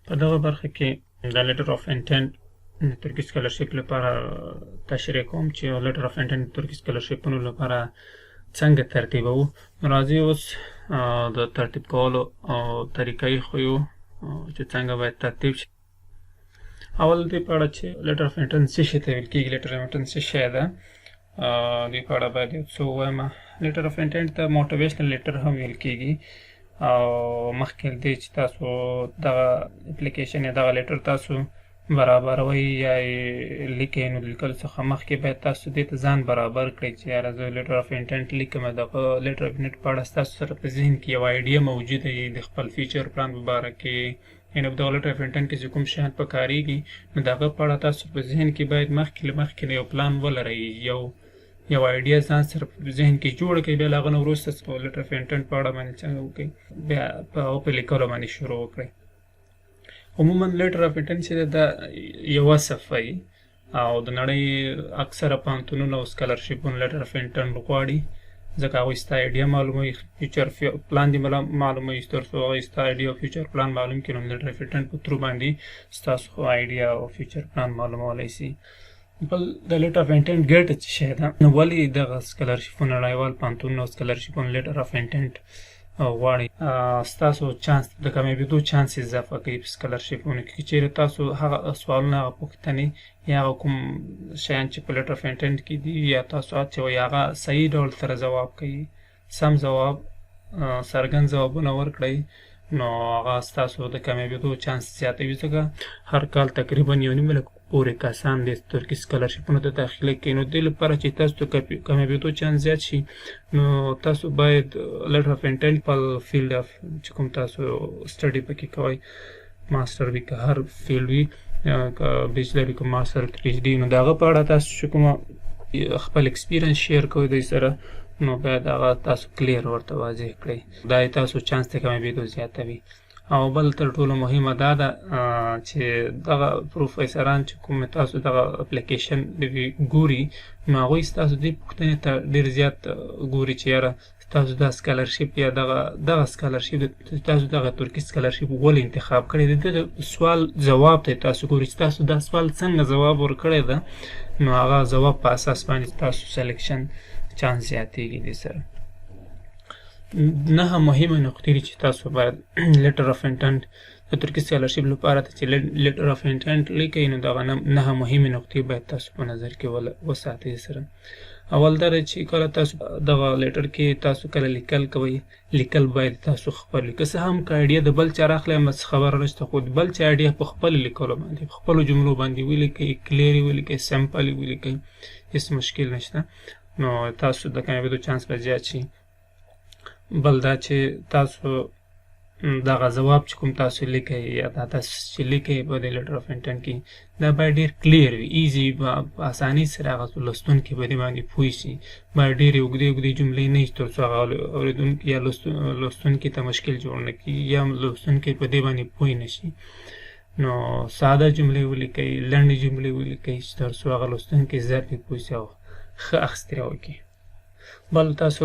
په دغه برخه کې د letter of intent د ترکي scholarship لپاره تشریح کوم چې letter of intent د ترکي سکالرشیپونو لپاره څنګه ترتیبوو. نو راځي اوس د ترتیب کولو طریقه یې ښیو چې څنګه باید ترتیب شي. اول دې په اړه چې letter of intent څه شي ته ویل کېږي، letter of intent څه شی ده، دې په اړه باید یو څه ووایم. letter of intent ته motivational letter هم ویل کېږي، او مخکې له دې چې تاسو دغه اپلیکیشن یا دغه letter تاسو برابروئ یا یې لیکئ، نو د لیکلو څخه مخکې باید تاسو دې ته ځان برابر کړئ چې یاره زه letter of intent لیکم. دغه letter of intent په اړه ستاسو سره په ذهن کې یوه idea موجوده وي د خپل future plan په باره کې، یعنې په دغه letter of intent کې چې کوم شیان پکارېږي، نو د هغه په اړه تاسو په ذهن کې باید مخکې له مخکې یو پلان ولرئ، یو idea ځان سره په ذهن کې جوړه کړئ. بیا له هغه نه وروسته په letter of intent په اړه باندې څنګه وکړئ، بیا په هغه په لیکلو باندې شروع وکړئ. عموما letter of intent چې ده دا یوه صفحه وي، او د نړۍ اکثره پوهنتونونه او سکالرشیپونه letter of intent غواړي، ځکه هغوی ستا idea معلوموي، future plan دې معلوموي. تر څو هغوی ستا idea او future plan معلوم کړي، نو letter of intent په through باندې ستاسو idea او future plan معلومولی سي. بل د letter of intent ګټه څه شی ده؟ نو ولې دغه سکالرشیپونه نړیوال پوهنتونونه او سکالرشیپونه letter of intent غواړي؟ ستاسو چانس د کامیابېدو چانس اضافه کوي په سکالرشیپونو کې. که چیرې تاسو هغه سوالونه، هغه پوښتنې یا هغه کوم شیان چې په letter of intent کې دي یا تاسو اچوئ، هغه صحیح ډول سره ځواب کوي، سم ځواب، څرګند ځوابونه ورکړئ، نو هغه ستاسو د کامیابېدو چانس زیاتوي. ځکه هر کال تقریبا 1.5 لک پورې کسان د ترکي سکالرشیپونو ته داخله کوي. نو دې لپاره چې تاسو د کامیابېدو چانس زیات شي، نو تاسو باید letter of intent خپل field of چې کوم تاسو study پکې کوئ، master وي که هر field وي، که bachelor وي که master، PhD، نو د هغه په اړه تاسو چې کومه خپل experience share کوئ دوی سره، نو باید هغه تاسو clear ورته واضح کړئ. دا یې تاسو چانس د کامیابېدو زیاتوي. او بل تر ټولو مهمه دا ده چې دغه پروفیسران چې کوم تاسو دغه اپلیکیشن ګوري، نو هغوی ستاسو دې پوښتنې ته ډېر زیات ګوري چې یاره تاسو دا scholarship یا دغه scholarship، تاسو دغه ترکي scholarship ولې انتخاب کړی دی. دغه سوال ځواب ته تاسو ګوري چې تاسو دا سوال څنګه ځواب ورکړی ده، نو هغه ځواب په اساس باندې تاسو selection چانس زیاتېږي دې سره. نهه مهمه نقطې دي چې تاسو باید letter of intent د ترکي scholarship لپاره ته چې letter of intent لیکئ، نو دغه نهه مهمې نقطې باید تاسو په نظر کې وساتئ سره. اول دا دی چې کله تاسو دغه letter کې تاسو کله لیکل کوئ، لیکل باید تاسو خپل وي. که څه هم که idea د بل چا راخلئ هم څه خبره نشته، خو د بل چا idea په خپل لیکلو باندې، په خپلو جملو باندې ولیکئ، clear یې ولیکئ، simple یې ولیکئ، هېڅ مشکل نشته، نو تاسو د کامیابېدو چانس به زیات شي. بل دا چې تاسو دغه ځواب چې کوم تاسو لیکئ یا دا تاسو چې لیکئ په دې letter of intent کې، دا باید ډېر clear وي، easy، په اسانۍ سره هغه لوستونکي په دې باندې پوه شي. باید ډېرې اوږدې اوږدې جملې نه وي، تر څو هغه اورېدونکي یا لوستونکي ته مشکل جوړ نه کړي یا لوستونکي په دې باندې پوه نه شي. نو ساده جملې ولیکئ، لنډې جملې ولیکئ، چې تر څو هغه لوستونکي زر پرې پوه شي او ښه اخذ ترې وکړي. بل تاسو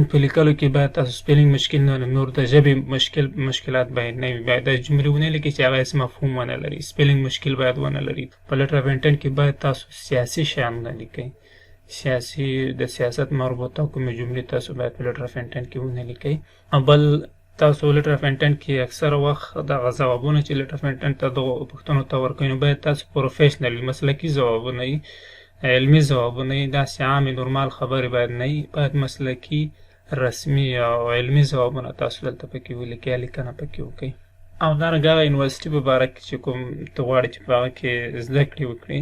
په لیکلو کې باید تاسو spelling مشکل نه لري، نور د ژبې مشکلات باید نه وي. باید داسې جملې ونه لیکئ چې هغه هېڅ مفهوم ونه لري، spelling مشکل باید ونه لري. په letter of intent کې باید تاسو سیاسي شیان ونه لیکئ، سیاسي د سیاست مربوطه کومې جملې تاسو باید په letter of intent کې ونه لیکئ. او بل تاسو letter of intent کې اکثره وخت دغه ځوابونه چې letter of intent ته دغو پوښتنو ته ورکوي، نو باید تاسو professional وي، مسلکي ځوابونه وي، علمي ځوابونه وي، داسې عامې نورمال خبرې باید نه وي. باید مسلکي، رسمي او علمي ځوابونه تاسو دلته پکې ولیکئ، لیکنه پکې وکړئ. او دارنګه هغه یونیورسټي په باره کې چې کوم ته غواړې چې په هغه کې زده کړې وکړي،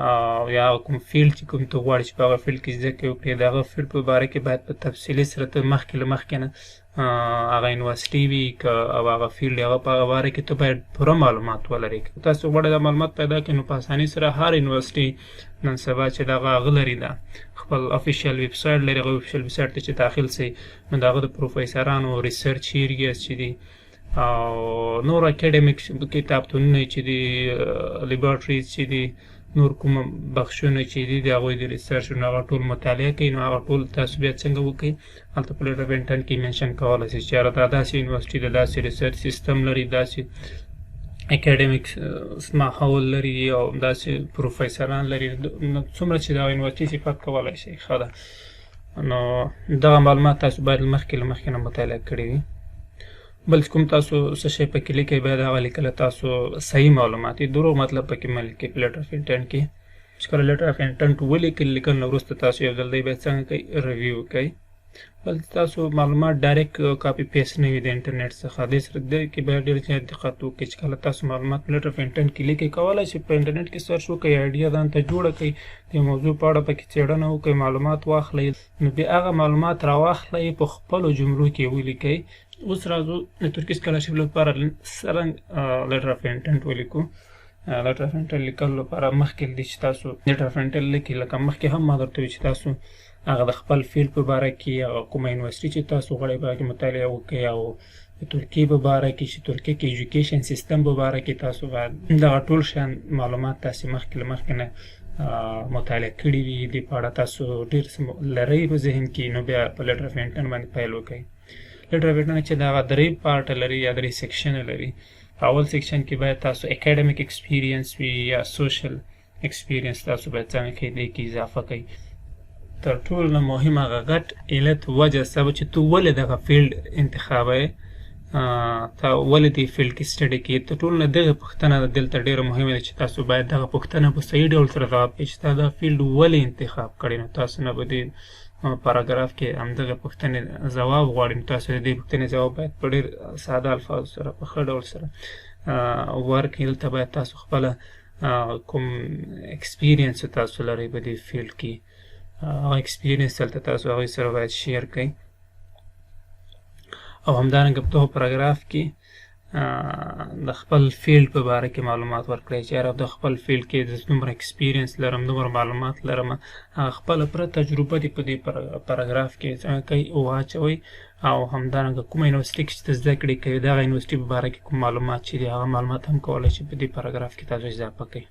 او یا کوم field چې کوم ته غواړې چې په هغه field کې زده کړې وکړي، د هغه field په باره کې باید په تفصیلي سره ته مخکې له مخکې نه هغه یونیورسټي وي که او هغه field، هغه په هغه باره کې ته باید پوره معلومات ولرې. که تاسو غواړئ دا معلومات پیدا کړئ، نو په اسانۍ سره هر یونیورسټي نن سبا چې دغه هغه لري، دا خپل official website لري، هغه official website ته چې داخل سئ، نو د هغه د پروفیسرانو research areas چې دي او نور اکاډمیک کتابتونونه چې دي، laboratories چې دي، نور کوم بخشونه چې دي د هغوی د research، نو هغه ټول مطالعه کوي. نو هغه ټول تاسو بیا څنګه وکړئ، هلته په letter of intent کې mention کولی شئ چې یاره دا داسې یونیورسټي ده، داسې research system لري، داسې اکاډمیک ماحول لري او داسې پروفیسران لري. نو څومره چې دا یونیورسټي صفت کولای شي، ښه ده. نو دغه معلومات تاسو باید له مخکې نه مطالعه کړي وي. بل کوم تاسو څه شی پکې لیکئ، باید هغه لیکل تاسو صحیح معلومات وي، دروغ مطلب پکې مه لیکئ په letter of intent کې. چې کله letter of intent ولیکل، لیکل نه وروسته تاسو یو ځل دی باید څنګه کوئ، review کوئ. بل تاسو معلومات direct copy paste نه وي د انټرنیټ څخه. دې سره دې کې باید ډېر زیات دقت وکړئ چې کله تاسو معلومات letter of intent کې لیکئ، کولای شئ په انټرنیټ کې search وکړئ، idea ځان ته جوړه کړئ، د موضوع په اړه پکې څېړنه وکړئ، معلومات واخلئ، نو بیا هغه معلومات راواخلئ، په خپلو جملو کې ولیکئ. اوس راځو د ترکي scholarship لپاره څرنګه letter of intent ولیکو. Letter of intent لیکلو لپاره مخکې له دې چې تاسو letter of intent لیکئ، لکه مخکې هم ما درته وویل چې تاسو هغه د خپل field په باره کې، هغه کومه یونیورسټي چې تاسو غواړئ په کې مطالعه وکړئ، او د ترکیې په باره کې چې ترکیه کې education system په باره کې، تاسو باید دغه ټول شیان معلومات تاسو مخکې له مخکې نه مطالعه کړي وي. دې په اړه تاسو ډېر څه لرئ په ذهن کې، نو بیا په letter of intent باندې پیل وکړئ. Letter of intent چې دغه درې part لري یا درې section لري. په اول section کې باید تاسو academic experience وي یا social experience تاسو باید څنګه کې دې کې اضافه کړئ. تر ټولو نه مهم هغه غټ علت، وجه، سبب چې تو ولې دغه field انتخابوې، تا ولې دې field کې study کوې. تر ټولو نه دغه پوښتنه دلته ډېره مهمه ده چې تاسو باید دغه پوښتنه په صحیح ډول سره ځواب کړئ چې تا دا field ولې انتخاب کړی. نو تاسو نه به دې پاراګراف کې همدغه پوښتنې ځواب غواړي، نو تاسو د دې پوښتنې ځواب باید په ډېر ساده الفاظو سره، په ښه ډول سره ورکړئ. دلته باید تاسو خپله کوم experience تاسو لرئ په دې field کې، هغه experience دلته تاسو هغوی سره باید share کړئ. او همدارنګه په دغه پاراګراف کې د خپل field په باره کې معلومات ورکړئ چې یاره د خپل field کې د دومره experience لرم، دومره معلومات لرم. هغه خپله پوره تجربه دې په دې پاراګراف کې څنګه کوي واچوئ. او همدارنګه کومه یونیورسټي کې چې ته زده کړې کوې، دغه یونیورسټي په باره کې کوم معلومات چې دي، هغه معلومات هم کولی شئ په دې پاراګراف کې تاسو اضافه کړئ.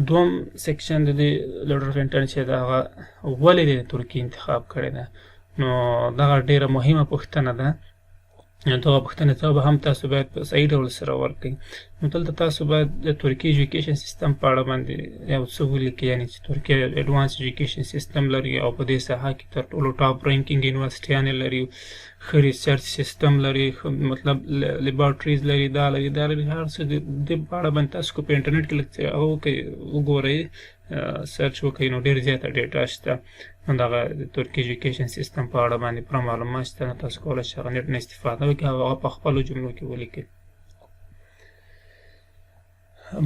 دوم section د دې letter of intent چې ده، هغه ولې د ترکیې انتخاب کړی ده. نو دغه ډیره مهمه پوښتنه ده. دغه پوښتنې ځواب هم تاسو باید په صحیح ډول سره ورکړئ. نو دلته تاسو باید د ترکیې education system په اړه باندې یو څه ولیکئ، یعنی چې ترکیه advance education system لري او په دې ساحه کې تر ټولو top ranking یونیورسټیانې لري، ښه research system لري، ښه مطلب laboratories لري، دا لري، دا لري، هر څه د دې په اړه باندې تاسو که په انټرنیټ کې لږ څه هغه وکړئ، وګورئ، search وکړئ، نو ډېر زیاته data شته. نو دغه د ترکي education system په اړه باندې پوره معلومات شته. نو تاسو کولی شئ هغه نېټ نه استفاده وکړئ او هغه په خپلو جملو کې ولیکئ.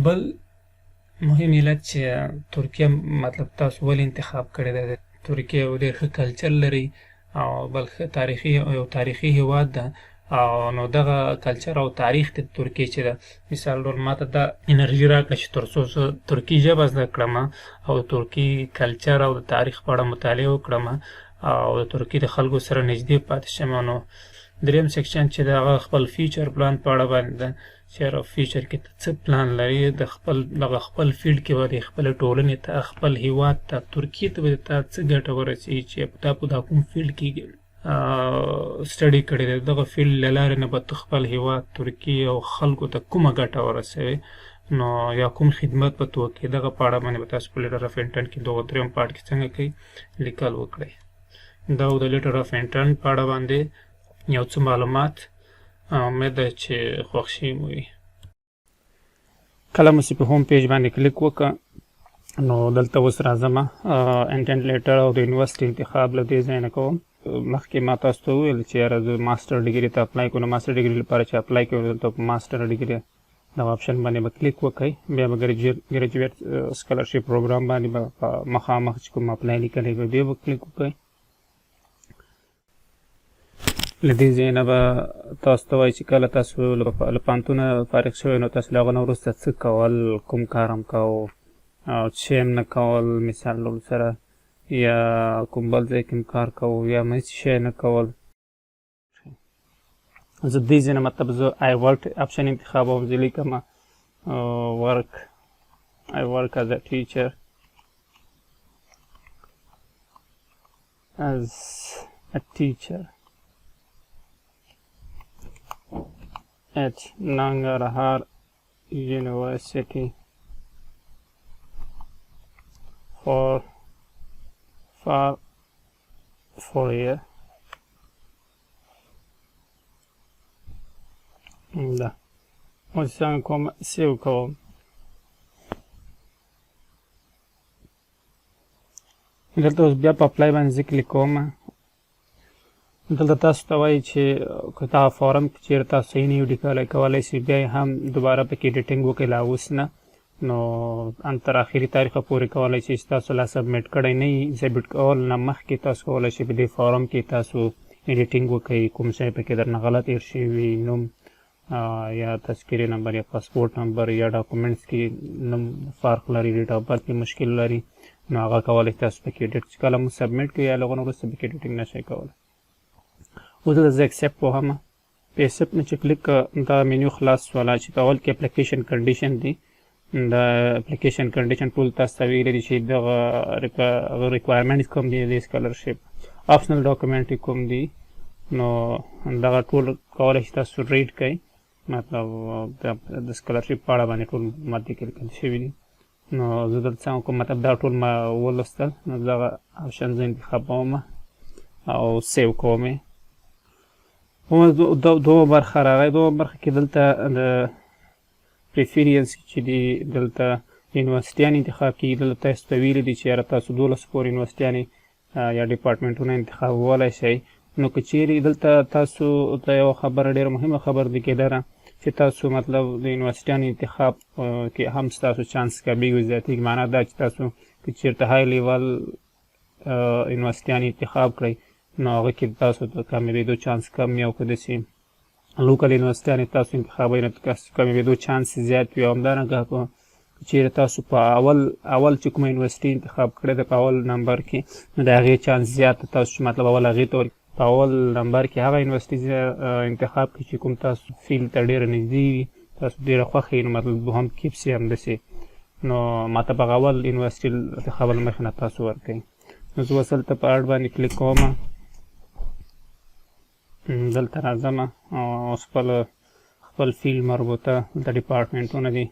بل مهم علت چې ترکیه مطلب تاسو ولې انتخاب کړی دی، ترکیه یو ډېر ښه culture لري او بل ښه تاریخي، یو تاریخي هیواد ده. او نو دغه culture او تاریخ د ترکیې چې ده، مثال ډول ماته دا انرژي راکړه چې تر څو زه ترکي ژبه زده کړم او د ترکي culture او د تاریخ په اړه مطالعه وکړم او د ترکیې د خلکو سره نږدې پاتې شم. نو دریم section چې د هغه خپل future plan په اړه باندې ده چې یاره future کې ته څه پلان لرې، د خپل دغه خپل field کې به د خپلې ټولنې ته، خپل هیواد ته، ترکیې ته به تا څه ګټه ورسېږي چې تا په دا کوم field کې study کړې ده، دغه field له لارې نه به ته خپل هیواد، ترکیې او خلکو ته کومه ګټه ورسوې، نو یا کوم خدمت به ته وکړې. دغه په اړه باندې به تاسو په letter of intent کې دغه دریم part کې څنګه کوئ، لیکل وکړئ. دا و د letter of intent په اړه باندې یو څه معلومات. امید ده چې خوښ شوي مو وي. کله مو چې په home page باندې کلیک وکړه، نو دلته اوس راځم intent letter او د یونیورسټي انتخاب له دې ځای نه کوم. مخکې ما تاسو ته وویل چې یاره زه master degree ته apply کوم. Master degree لپاره چې apply کوم، دلته په master degree دغه option باندې به کلیک وکړئ. بیا به graduate scholarship program باندې به په مخامخ چې کوم apply لیکلی به، بیا به کلیک وکړئ. له دې ځای نه به تاسو ته وایي چې کله تاسو له پوهنتونه فارغ شوئ، نو تاسو له هغه نه وروسته څه کول، کوم کار هم کاوه او څه هم نه کول، مثال ډول سره یا کوم بل ځای کې هم کار کوو یا مې هېڅ شی نه کول. زه دې ځای نه مطلب زه I work option انتخابوم. زه لیکم work، I work as a teacher، as a teacher at Nangarhar University for for 4 year. دا اوس څنګه کوم؟ save کوم. دلته اوس بیا په apply باندې زه کلیک کوم. دلته تاسو ته وایي چې که دا فارم کې چېرې تاسو صحیح نه یو لیکلی، کولی شئ بیا یې هم دوباره پکې editing وکړئ. لا اوس نه نو ان تر اخري تاریخه پورې کولی شئ چې تاسو لا submit کړی نه وي، submit کول نه مخکې تاسو کولی شئ په دې فارم کې تاسو editing وکړئ. کوم شی پکې درنه غلط هېر شوي وي، نوم یا تذکرې نمبر یا پاسپورت نمبر یا documents کې نوم فرق لري، date of birth کې مشکل لري، نو هغه کولی شئ تاسو پکې edit. چې کله مو submit کړئ یا له هغه نه وروسته پکې editing نه شئ کولی. اوس دلته زه accept وهم. په accept مې چې کلیک، دا مینیو خلاص سوله چې په اول کې application condition دی. د application condition ټول تاسو ته ویلي دي چې دغه requirement کوم دي، د scholarship optional document کوم دي. نو دغه ټول کولی شئ تاسو read کړئ. مطلب د scholarship په اړه باندې ټول معلومات دې کې لیکل شوي دي. نو زه دلته څنګه کوم؟ مطلب دا ټول ما ولوستل، نو دغه option زه انتخابوم او save کوم یې. دوه برخه راغی. دوه برخه کې دلته د preference چې دي، دلته یونیورسټیان انتخاب کیږي. دلته تاسو ته ویلي دي چې یاره تاسو 12 پورې یونیورسټیانې یا ډپارټمنټونه انتخابولی شئ. نو که چیرې دلته تاسو ته یوه خبره، ډېره مهمه خبره دې کې ده چې تاسو مطلب د یونیورسټیانو انتخاب کې هم ستاسو چانس کمیږي، زیاتېږي. معنا دا چې تاسو که چیرته high level یونیورسټیان انتخاب کړئ، نو هغه کې تاسو د کامیابېدو چانس کم وي، او که داسې local یونیورسټیانې تاسو انتخابوئ، نو کامیابېدو چانس زیات وي. او همدارنګه په چیرې تاسو په اول اول چې کومه یونیورسټي انتخاب کړې ده په اول نمبر کې، نو د هغې چانس زیات تاسو چې مطلب اول هغې ته په اول نمبر کې هغه یونیورسټي انتخاب کړئ چې کوم تاسو field ته ډېره نږدې وي، تاسو ډېره خوښه وي. نو مطلب دوهم کې پسې همداسې، نو مطلب هغه اول یونیورسټي انتخاب له مخې نه تاسو ورکوي. نو زه اوس دلته په add باندې کلیک کوم. دلته راځم او خپل field مربوطه دلته ډپارټمنټونه دي.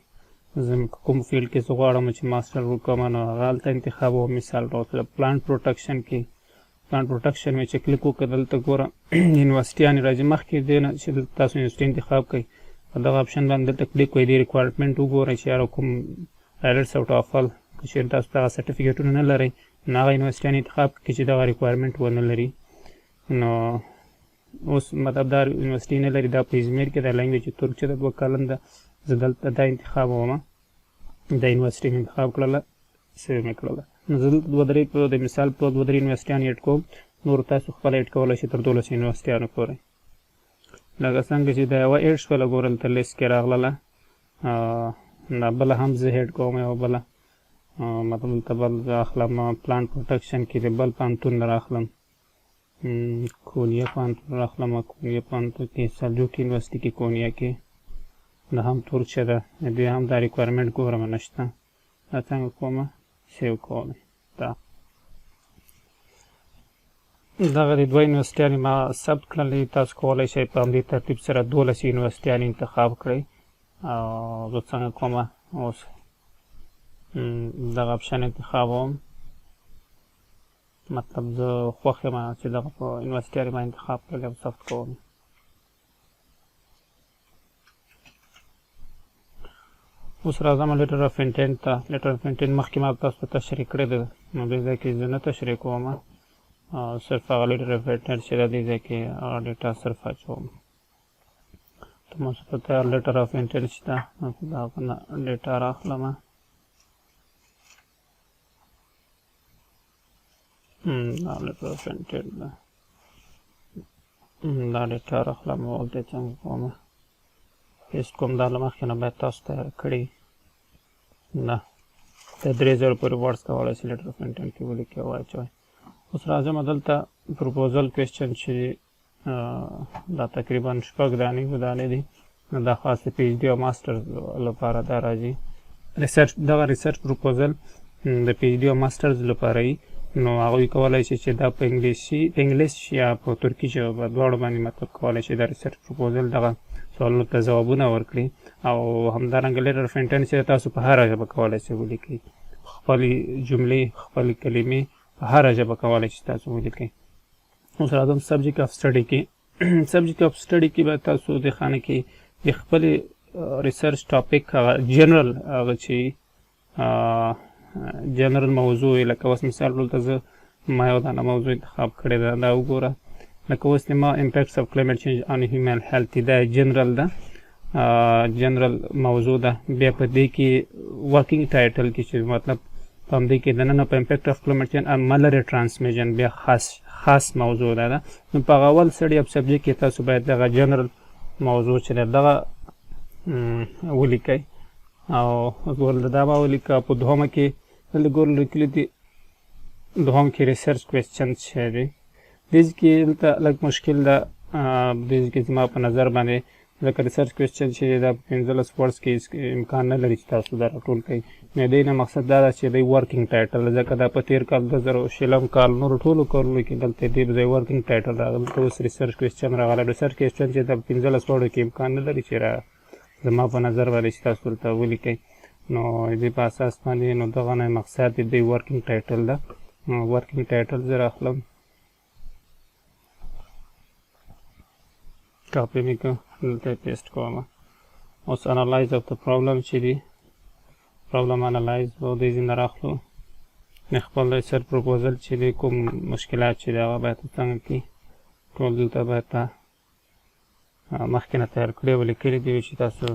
زه کوم field کې زه غواړم چې master وکړم، نو هغه هلته انتخابوم. مثال راوتله plant protection کې، plant protection مې چې کلیک وکړ، دلته ګوره یونیورسټیانې راځي. مخکې دې نه چې دلته تاسو یونیورسټي انتخاب کړئ، په دغه option باندې دلته کلیک وکړئ، دې requirement وګورئ چې یاره کوم IELTS او TOEFL، که چېرې تاسو دغه سرټیفیکیټونه نه لرئ، نو هغه یونیورسټیانې انتخاب کړئ چې دغه requirement ونه لري. نو اوس مطلب دا یونیورسټي نه لري، دا په ازمیر کې د language ترک چې ده، 2 کلن ده. زه دلته دا انتخابوم. دا یونیورسټي مې انتخاب کړله، save مې کړله. نو زه دلته دوه درې په د مثال په دوه درې یونیورسټیانې add کوم، نور تاسو خپله add کولی شئ تر 12 یونیورسټیانو پورې. لکه څنګه چې دا یوه add شوله، ګوره دلته لیست کې راغلله. دا بله هم زه add کوم، یوه بله. مطلب دلته بل زه اخلم، plant protection کې د بل پوهنتون راخلم، کونیه پوهنتون راخلم. کونیه پوهنتون کې، سلجوک یونیورسټي کې، کونیه کې، دا هم ترکچه ده. دې هم دا requirement ګورم نشته. دا څنګه کومه؟ save کوم. دا دغه د دوه یونیورسټیانې ما ثبت کړلې. تاسو کولی شئ په همدې ترتیب سره 12 یونیورسټیانې انتخاب کړئ. او زه څنګه کومه؟ اوس دغه option انتخابوم. مطلب زه خوښ یم چې دغه په یونیورسټیانې ما انتخاب کړلې او ثبت کوم. اوس راځم letter of intent ته. letter of intent مخکې ما تاسو ته تشریح کړی دی، نو دې ځای کې زه نه تشریح کوم. صرف هغه letter of intent چې ده، دې ځای کې هغه data صرف اچوم. ته ما سره تیار letter of intent شته، نو دا هغه نه data راخلم. دا letter of intent ده، دا data راخلم او دلته څنګه کوم؟ paste کوم. دا له مخکې نه باید تاسو تیار کړي نه تر 3000 پورې words کولی شئ letter of intent کې ولیکئ او واچوئ. اوس راځم دلته proposal question چې دا تقریبا شپږ دانې اووه دانې دي. نو دا خاص د PhD او master لپاره دا راځي research. دغه research proposal د PhD او masters لپاره وي. نو هغوی کولی شي چې دا په انګلیسي، په English یا په ترکي ژبه، دواړو باندې مطلب کولی شي دا research proposal دغه سوالونو ته ځوابونه ورکړي. او همدارنګه letter of intent چې تاسو په هره ژبه کولی شئ ولیکئ، خپلې جملې، خپلې کلمې په هره ژبه کولی شئ تاسو ولیکئ. اوس راځم subject of study کې. Subject of study کې به تاسو د خانه کې د خپلې research topic هغه جنرال، هغه چې جنرال موضوع، لکه اوس مثال دلته زه ما یو دانه موضوع انتخاب کړې ده، دا وګوره، لکه اوس ما impacts of climate change on human health، دا جنرال ده، جنرال موضوع ده. بیا په دې کې working title کې چې مطلب په همدې کې دننه په impact of climate change on malaria transmission بیا خاص موضوع ده. نو په هغه اول study of subject کې تاسو باید دغه جنرال موضوع چې ده دغه ولیکئ. او ګورل دا به ولیکه. په دوهمه کې دلته ګورل لیکلي دي، دوهم کې research question چې دی، دې کې دلته لږ مشکل ده. دې کې زما په نظر باندې ځکه research question چې دا په 15 words کې امکان نه لري چې تاسو دا راټول کړئ. نو دې نه مقصد دا ده چې دی working title، ځکه دا په تېر کال 2020 کال نورو ټولو کالونو کې دلته دې په ځای working title راغلی، دلته اوس research question راغلی. Research question چې دا په 15 word کې امکان نه لري چې را زما په نظر باندې چې تاسو دلته ولیکئ. نو دې په اساس باندې نو دغه نه مقصد دی working title ده. نو working title زه راخلم، کاپي مې کړه، دلته یې paste کوم. اوس analyze of the problem چې دی، problem analyze به دې ځای نه راخلو. د خپل research proposal چې دی کوم مشکلات چې دی هغه باید څنګه کړي، ټول دلته باید مخکې نه تیار کړي او لیکلي دي چې تاسو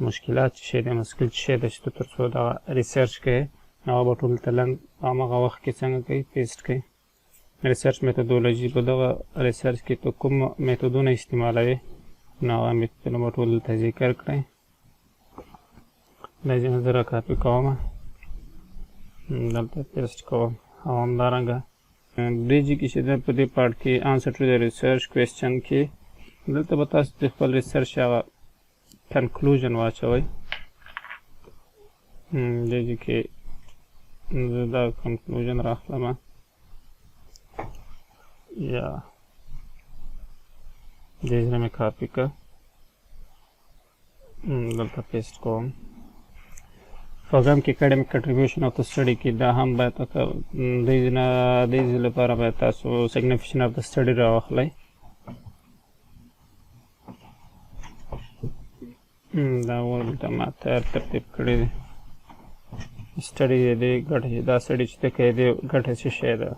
مشکلات چې شی دی، مشکل چې شی دی چې ته تر څو دغه research کوې، هغه به ټول ته لنډ هماغه وخت کې څنګه کوي، paste کوي. Research methodology، په دغه research کې ته کوم میتودونه استعمالوې، نو هغه میتودونه به ټول دلته ذکر کړئ. دا ځینې زه راکاپي کوم، دلته paste کوم. او همدارنګه دې ځای کې چې ده په دې part کې answer to the research question کې دلته به تاسو د خپل research هغه conclusion واچوئ. دې ځای کې زه دا conclusion راخلم، یا دې ځای مې کاپي کړه، دلته paste کوم. پروګرام کې academic contribution of the study کې دا هم باید دې نه دې ځای لپاره باید تاسو significance of the study راواخلئ. دا ورته ما تیار ترتیب کړی دی. Study دې ګټه، دا study چې ته کوې دې ګټه څه شی ده،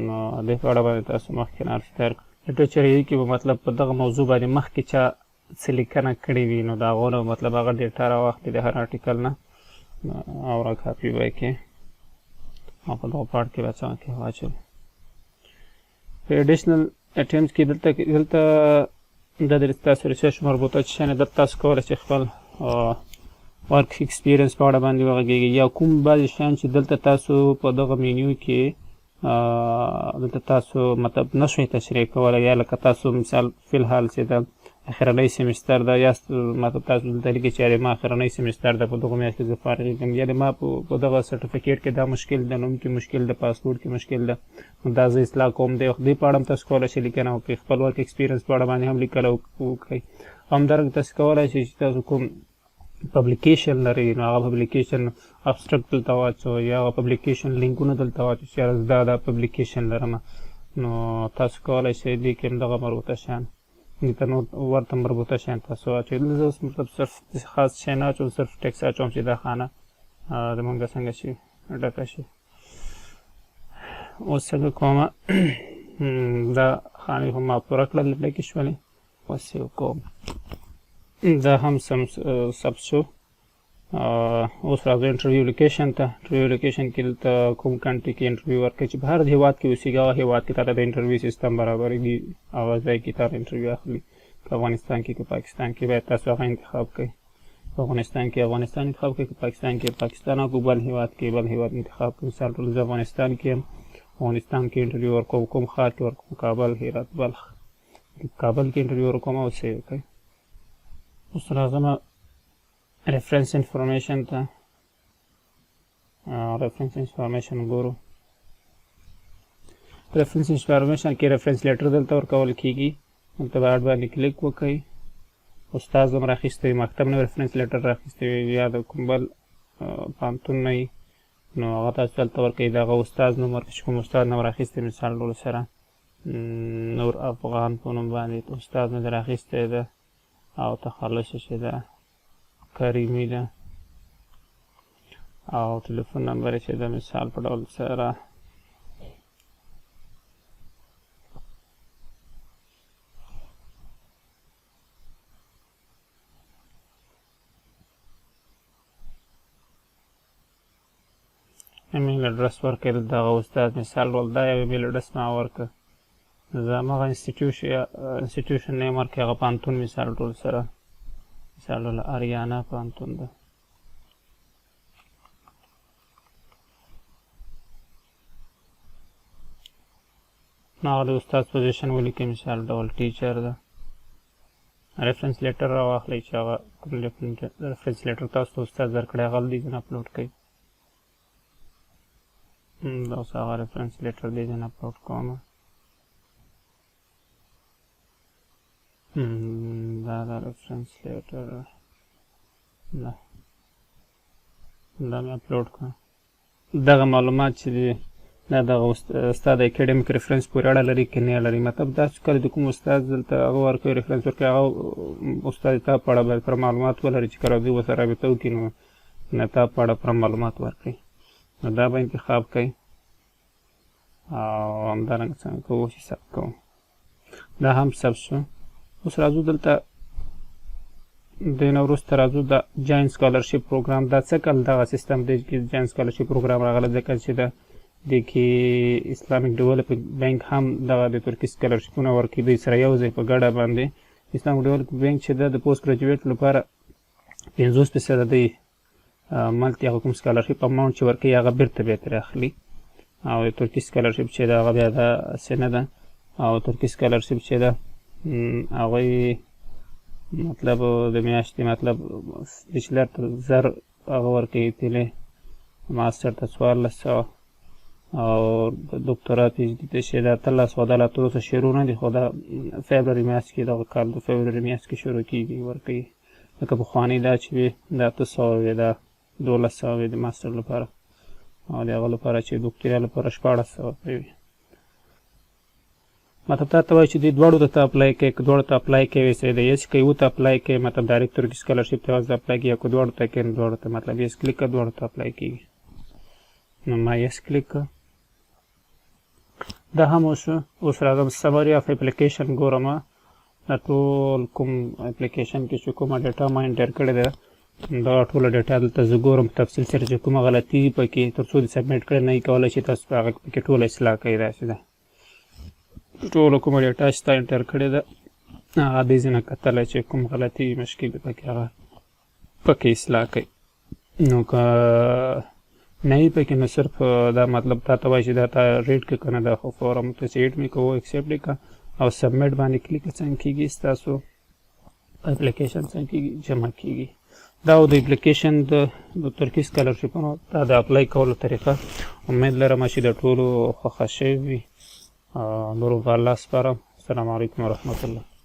نو دې په اړه باندې تاسو مخکې نه هر څه تیار کړئ. Literature یې کې به مطلب په دغه موضوع باندې مخکې چا څه لیکنه کړې وي، نو د هغو نه مطلب هغه data راواخلي د هر article نه او را کاپي به یې کړي او په دغه part کې به څنګه کې واچوي. په additional items کې دلته دا د تاسو research مربوطه چې شی دلته تاسو کولی شئ خپل work experience په اړه باندې وغږېږئ، یا کوم بعضې شیان چې دلته تاسو په دغه مینیو کې دلته تاسو مطلب نشئ تشریح کولی، یا لکه تاسو مثال فی الحال چې ده اخرنۍ سمستر ده، یا مطلب تاسو دلته لیکئ چې یارې ما اخرنۍ سمستر ده، په دغو میاشت کې زه فارغېږم، یا ما په دغه certificate کې دا مشکل ده، نوم کې مشکل ده، پاسپورټ کې مشکل ده، نو دا زه اصلاح کوم. دې په اړه هم تاسو کولی شئ لیکنه وکړئ، خپل work experience په اړه باندې هم لیکله وکړئ. همدارنګه تاسو کولی شئ چې تاسو کوم publication لرئ، نو هغه publication abstract دلته واچوئ، یا هغه publication لینکونه دلته واچوئ چې یاره زه دا publication لرم. نو تاسو کولی شئ دې کې هم دغه مربوطه شیان دې ته نور ورته مربوطه شیان تاسو واچوئ. دلته زه اوس مطلب صرف داسې خاص شی نه اچوم، صرف ټیکس اچوم چې دا خانه زمونږ څنګه شي ډکه شي. اوس څنګه کوم دا خانې خو ما پوره کړل، ډکې شولې، اوس یې کوم دا هم سم ثبت شو. اوس راځو interview location ته. Interview location کې دلته کوم country کې interview ورکوي، چې په هر هېواد کې اوسېږي هغه هېواد کې تاته د interview system برابرېږي، هغه ځای کې تاته interview اخلي، که افغانستان کې که پاکستان کې باید تاسو هغه انتخاب کړئ. په افغانستان کې افغانستان انتخاب کړئ، که پاکستان کې پاکستان، او که بل هېواد کې بل هېواد انتخاب کړئ. مثال ټول زه افغانستان کې یم، افغانستان کې interview ورکوم، کوم ښار کې ورکوم، کابل، هرات، بلخ، کابل کې interview ورکوم او save کړئ. اوس راځم reference information ته. Reference information ګورو. Reference information کې reference letter دلته ورکول کیږي. دلته به add باندې کلیک وکړئ. استاد هم راخیستی وي، مکتب نه reference letter راخیستی وي یا د کوم بل پوهنتون نه وي، نو هغه تاسو دلته ورکوئ. د هغه استاد نوم ورکړئ چې کوم استاد نه راخیستی، مثال ډول سره نور افغان په نوم باندې استاد نه دی راخیستی ده او تخلص یې چې ده کریمي ده، او ټلیفون نمبر یې چې ده مثال په ډول سره email address ورکړئ د دغه استاد. مثال ډول دا یو email address ما ورکړ، زه هماغه institution name ورکړئ، هغه پوهنتون مثال ډول سره، مثال ډول آریانا پوهنتون ده. نو هغه د استاد position ولیکئ، مثال ډول teacher ده. reference letter راواخلئ چې هغه کوم reference letter تاسو ته استاد درکړی هغه دې ځای نه اپلوډ کړئ. دا اوس هغه reference letter دې ځای نه اپلوډ کوم. دا د reference letter ده، دا مې اپلوډ کړه. دغه معلومات چې دي دا دغه استاد academic reference پورې اړه لري که نه لري. مطلب دا چې کله د کوم استاد دلته هغه ورکوي reference ورکوي، هغه استاد تا په اړه باید پوره معلومات ولري چې کله دوی ورسره رابطه وکړي نو نه تا په اړه پوره معلومات ورکړي. نو دا به انتخاب کوي او همدارنګه څنګه کوو چې ثبت کوو. دا هم ثبت شو. اوس راځو دلته دې نه وروسته راځو د joint scholarship program. دا څه کال دغه سیستم دی چې joint scholarship program راغلی، ځکه چې د دې کې Islamic Development Bank هم دغه د ترکي سکالرشیپونه ورکوي دوی سره یو ځای په ګډه باندې. Islamic Development Bank چې ده د post graduate لپاره 50% دی monthly هغه کوم scholarship amount چې ورکوي هغه بیرته بیا ترې اخلي. او د ترکي scholarship چې ده هغه بیا داسې نه ده. او ترکي scholarship چې ده هغوی مطلب د میاشتې مطلب bachelor ته 1000 هغه ورکوي تیلې، master ته 1400 او دکتورا PhD ته چې ده 1800. دا لا تر اوسه شروع نه دي، خو دا فبروري میاشت کې دغه کال د فبروري میاشت کې شروع کېږي ورکوي. لکه پخوانۍ دا چې وي دا 800 وي، دا 1200 وي د master لپاره، او د هغه لپاره چې دکتورا لپاره 1600 روپۍ وي. مطلب تا ته وایي چې دې دواړو ته ته apply کوې، که دواړو ته apply کوې صحیح دی، yes که یو ته apply کوې مطلب direct ترکي scholarship ته یوازې apply کوې، یا که دواړو ته کوې نو دواړو ته مطلب yes click کړه دواړو ته apply کېږي. نو ما yes click کړه، دا هم وشو. اوس راځم summary of application ګورم. دا ټول کوم اپلیکیشن کې چې کومه data ما enter کړې ده دا ټوله data دلته زه ګورم په تفصیل سره چې کومه غلطي پکې تر څو دې submit کړې نه وي، کولی شي تاسو په هغه پکې ټوله اصلاح کړئ. داسې ده ټوله کومه data چې تا enter کړې ده هغه دې ځای نه کتلی چې کوم غلطي مشکل پکې هغه پکې اصلاح کړئ. نو که نه وي پکې نو صرف دا مطلب تا ته وایي چې دا تا read کړه که نه، دا خو form ته چې read مې کوو accept یې کړه او submit باندې کلیک څنګه کېږي ستاسو اپلیکیشن څنګه کېږي جمع کېږي. دا د اپلیکیشن د ترکي سکالرشیپونو دا د apply کولو طریقه. امید لرم چې د ټولو خوښه شوې وي. نور به الله سپارم. السلام علیکم ورحمت الله.